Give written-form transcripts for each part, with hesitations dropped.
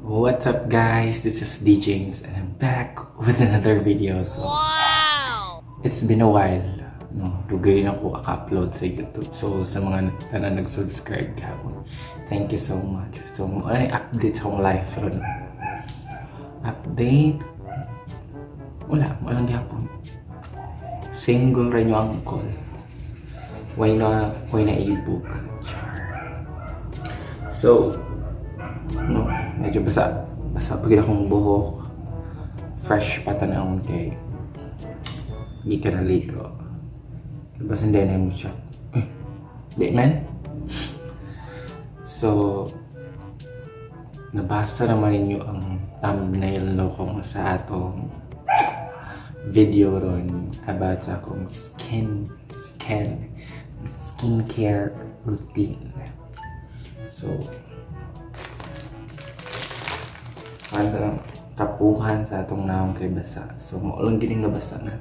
What's up, guys? This is D James and I'm back with another video. So, it's been a while. No, dugay na ko aka-upload sa YouTube. So, sa mga tanan nag-subscribe gahapon, thank you so much. So, mao na update sa akong life ron. Update? Wala, walang gihapon. Single rin yung uncle. Why na e-book? Char. So, no, medyo basa. Basa pa akong buhok. Fresh pa tanawon kay di ka naligo. Basta hindi na mo siya. Eh, di man. So, nabasa naman ninyo ang thumbnail, no, kung sa atong video ron about sa akong skincare routine. So, para sa kapuhan sa atong naong kay basa. So, mao lang gining nabasa na.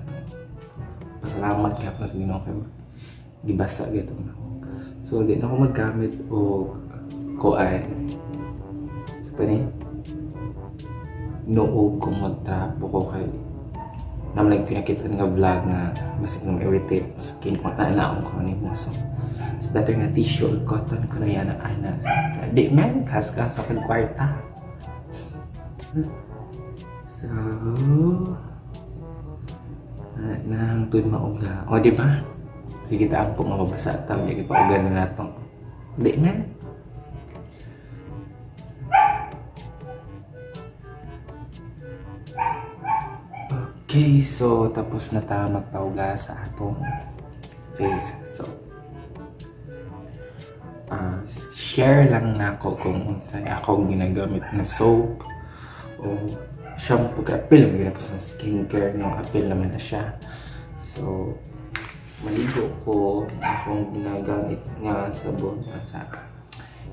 Pasalamat kay sa Ginoo kay gibasa gyud itong naong. So, di na ako maggamit og kuan. Sa pa ni? Noog kung magtrapo ko kay naman lang kinakita nga vlog nga basig na ma-irritate skin ko na naong ko ni mo. So, it's better nga tissue or cotton ko na yan ang ana. Di man, kas ka sa kwarta. So, nang tud mauga. O, di ba? Sige, taan po nga mabasa ta, may ipauga na nato. Di man. Okay, so tapos na ta magpauga sa atong face. So, share lang nako kung unsay akong ginagamit na soap o shampoo. Kay apil naman to sa skincare, no? Apil naman na siya. So, maligo ko, akong ginagamit nga sabon at sa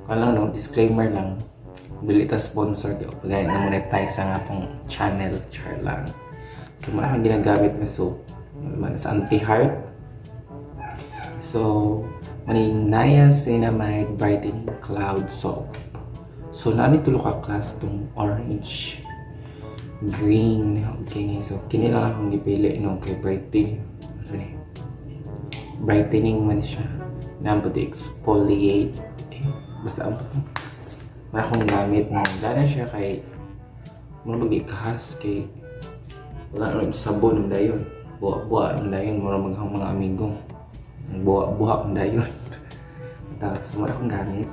kung lang, no, disclaimer lang, dili ta sponsor kay pag na monetize ang atong channel, char lang. So, mao akong ginagamit na soap naman sa anti-heart. So, maning Niacinamide Brightening Cloud Soap. So, naani tulo ka class itong orange, green, okay. So, kini lang akong gipili, no, kay brightening. So, ni brightening man siya. Nambot exfoliate. Eh, basta ang mao akong gamit, no. Dana siya kay muna mag ikahas kay wala na sabon ng dayon. Buwa-buwa ang dayon, mura mag mga amigo. Buwa-buwa ang dayon. Tapos, mao akong gamit.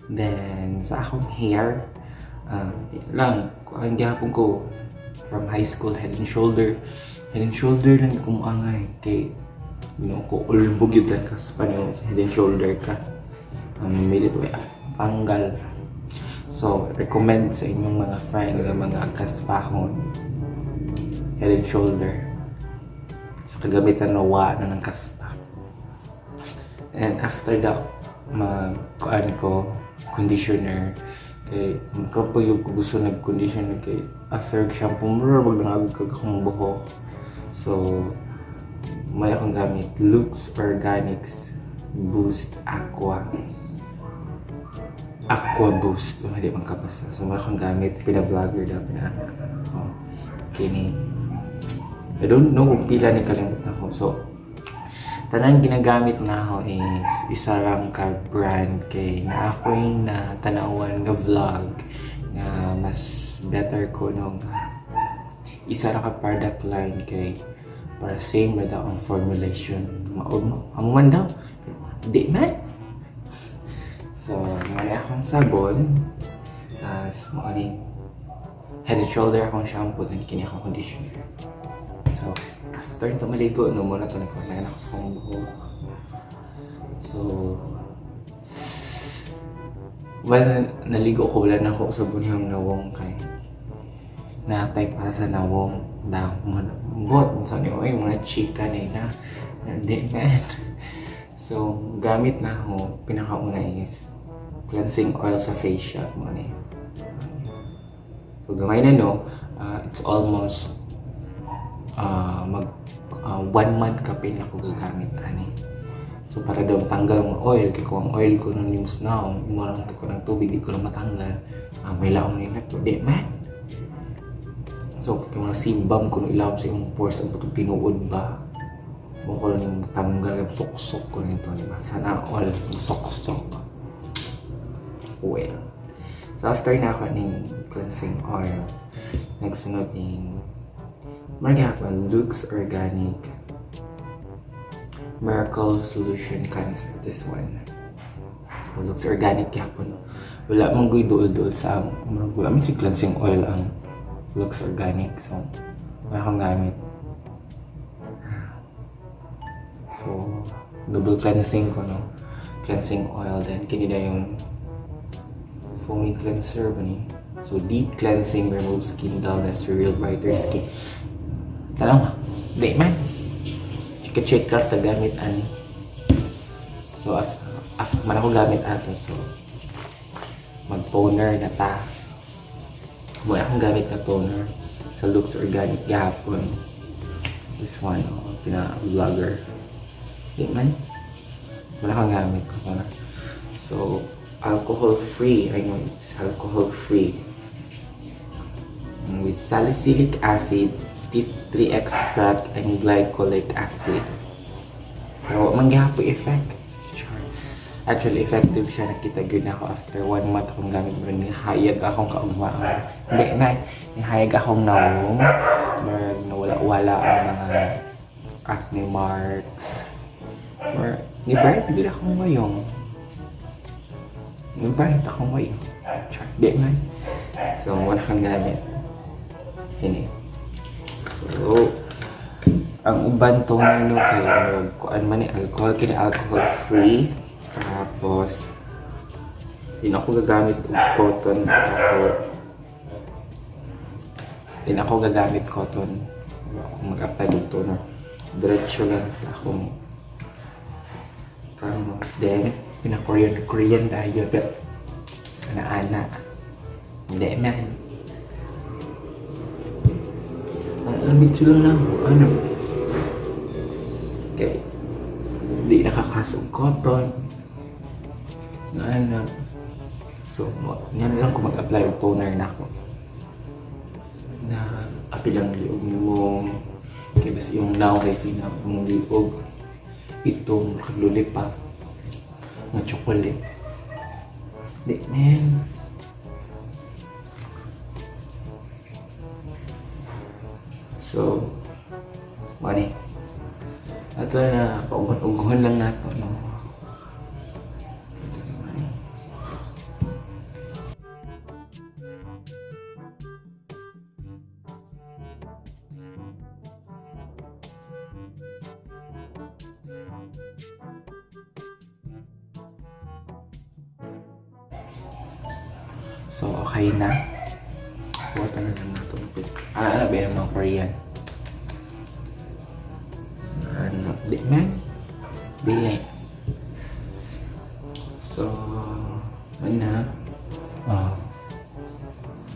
Then, sa akong hair, lang, ang gihapon ko from high school, Head and Shoulder. Head and Shoulder lang ko muangay. Kay, ko ulbog yun kas pa niyo, Head and Shoulder ka. Ang milit, tanggal. So, recommend sa inyong mga friend nga mga kaspahon. Head and Shoulder. Sa kagamitan na wa na ng kaspa. And after that, mag-kuan ko, conditioner. Kay, kapag yung ko gusto nag-conditioner kay after shampoo, mura mag nangagod kag akong buhok. So, may akong gamit, Lux Organics Boost Aqua. Aqua Boost. Oh, hindi man kabasa. So, may akong gamit. Pina-vlogger daw. Pina, oh, kini. I don't know kung pila ni, kalimot na ko. So, tanan ginagamit na ako is isa lang ka brand kay na ako'y na tanawan nga vlog nga mas better ko nung isa ra ka product line kay para same ra daw ang formulation. Maog ang man daw, di man. So, mao akong sabon, tas mao ni Head and Shoulder akong shampoo, then kini akong conditioner. So, after nito maligo, no, muna to nagpapalayan ako sa akong buhok. So, well, naligo ko, wala na ako sa bunhang nawong kay natay para sa nawong daw mo bot sa ni oy mga chika ni na hindi man. So, gamit na ako pinakauna is cleansing oil sa face shop mo ni. So, gamay na, no, it's almost mag 1 month kapin ako gagamit ani. So para daw matanggal ang oil, kay kung ang oil ko nung limos na, murang ko ng tubig, di ko na matanggal. Ah, may laong nila to. Di man. So, kay mga sebum ko nung ilawom sa imong pores, ang putong tinuod ba? Mo ko lang tanggal, suksok ko nito, di ba? Sana all, suksok. Well, so after na ako ning cleansing oil, nagsunod ning Margapon Lux Organic Miracle Solution Cleanser. This one. Oh, looks organic gyapon, no? Wala man goy duol-duol sa murag wala man si cleansing oil ang Lux Organic. So, wala akong gamit. So, double cleansing ko, no? Cleansing oil. Then, kini na yung foaming cleanser ba ni? So, deep cleansing removes skin dullness, reveal brighter skin. Tanaw, di man. Chika-chika ta gamit ani. So, af man ako gamit ato. So, mag-toner na ta. Wala akong gamit na toner sa Lux Organic gahapon. This one, oh, pina-vlogger. Di man. Wala kang gamit ko toner. So, alcohol free. I know it's alcohol free. With salicylic acid, tea tree extract, and glycolic acid. Pero man gihapon effect. Char. Actually, effective siya. Nakita gyud na ako after one month akong gamit. Pero nihayag akong kaugmaan. Hindi na. Nihayag akong nawong. Murag nawala-wala ang mga acne marks. Or, ni bright gyud akong wayong. Ni bright akong wayong. Char. Di man. So, wala kang gamit. Ini. So, ang uban toner no kay murag kuan man ni alcohol, kini alcohol free. Tapos din ako gagamit og cotton sa ako. Din ako gagamit cotton. Wala akong mag-apply og toner. Diretso lang sa akong kamot. Then, pina-Korean Korean tayo. Pero, ana-ana. Hindi man. Ang lamig sila na ano. Okay. Di nakakasog cotton. Na ano. So, yan lang kung mag-apply og toner na ako. Na apil ang liog mo. Kaya basta yung now kay sinap mong liog. Itong pa nga chocolate. Di, man. So, money. Ato na, paugon-ugon lang nato, no? So, okay na. Buhatan na lang nato. Ah, ano ba yung mga Korean? Ano? Di man. Di. So, ano na? Oh.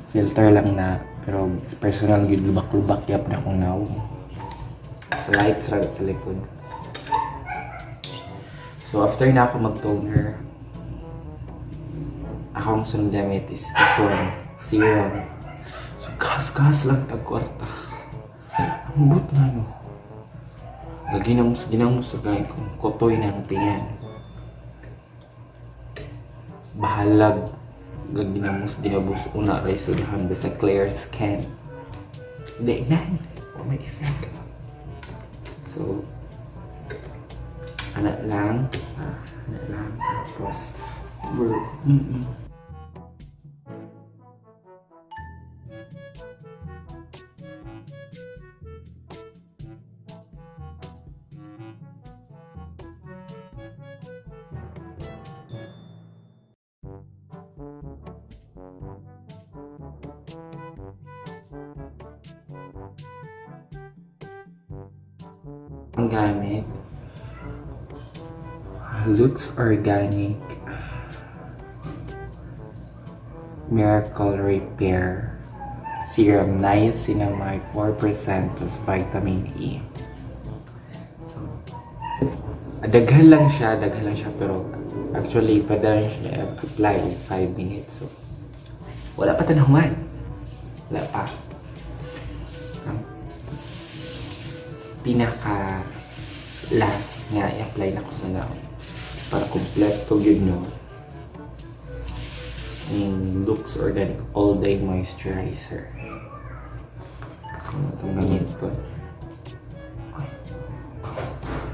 Filter lang na. Pero personal gyud lubak-lubak yap na akong nawong. Sa lights ra sa likod. So, after na ako mag-toner, akong sunod gamit is this one, serum. So, gas-gas lang tag kwarta. Ambot na, no. Ginamos, ginamos sa gay kung kotoy ng tingin. Bahalag, ginamos, ginabos, una ray sudahan basta clear skin. Di man, wa may effect. So, anak lang, ah, anak lang, tapos, we're, Ang gamit, Lux Organic Miracle Repair Serum Niacinamide 4% plus Vitamin E. So, Daghan lang siya, pero actually, pwede rin siya apply in 5 minutes. So, wala pa tanahuan. Wala pa. Ang pinaka last nga i-apply na ko sa naong para kompleto yun, no, yung Lux Organic All Day Moisturizer. So, itong gamit ko. Ay.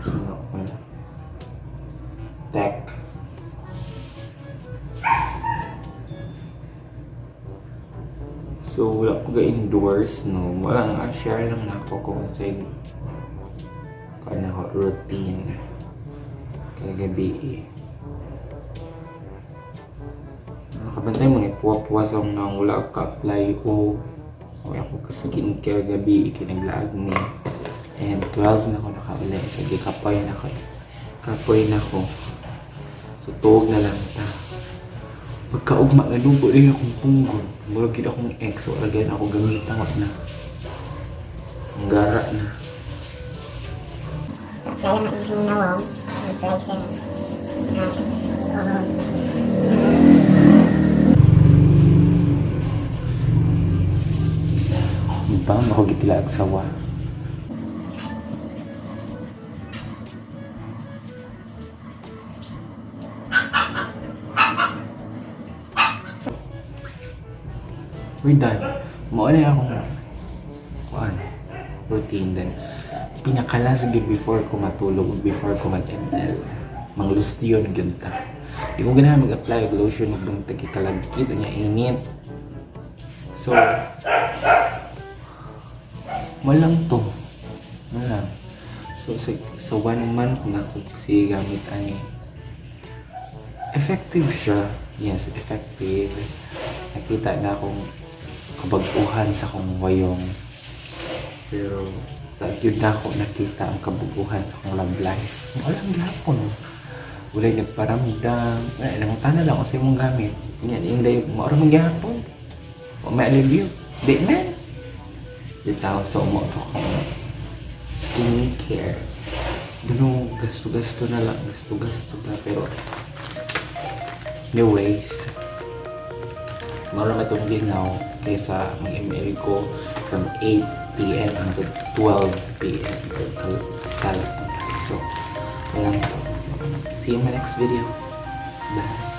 Ano ko? Tech. So, wala ko ga-endorse, no. Wala nga, share lang na ako kung sa kung ano ko, routine kagabi eh. Nakabantay mo ni puwa-puwa sa akong nang wala ako ka-apply o ako ka skincare gabi kinaglaag ni and 12 na ako nakauli. Sige, kapoy na ko. Kapoy na ko. So, tuog na lang ta. Pagkaugma, nalubo din akong punggon. Murag gid akong ex. Wala again ako gamitan na. Ang gara na. Apply lang ang nawong moisturizer. Oo. Bam, ako gitilaag sawa. We're done. Mao na akong kuan routine din. Pinakalas gyud before ko matulog, before ko mag-ML. Manglustion gyud ta. Di ko ganahan mag-apply og lotion ug buntag kay kalagkit unya init. So, walang to. Wala. So, sa one month na ko si gamit ani. Effective siya. Yes, effective. Nakita na akong kabag-uhan sa akong wayong. Pero, yun na ako nakita ang kabuguhan sa akong love life. Walang gapon. Walay nagparamdam. Ay, nangutana lang ako sa imong gamit. Yan, yung dayo, maura mong gapon. O may alibyo. Di man. Di tao sa umoto ko. Skincare. Dunong gasto-gasto na lang. Gasto-gasto na. Pero, anyways, maura itong ginaw kaysa mag-ML ko from 8 p.m. hanggang 12 p.m. or salat. So, walang to. So, see you in my next video. Bye!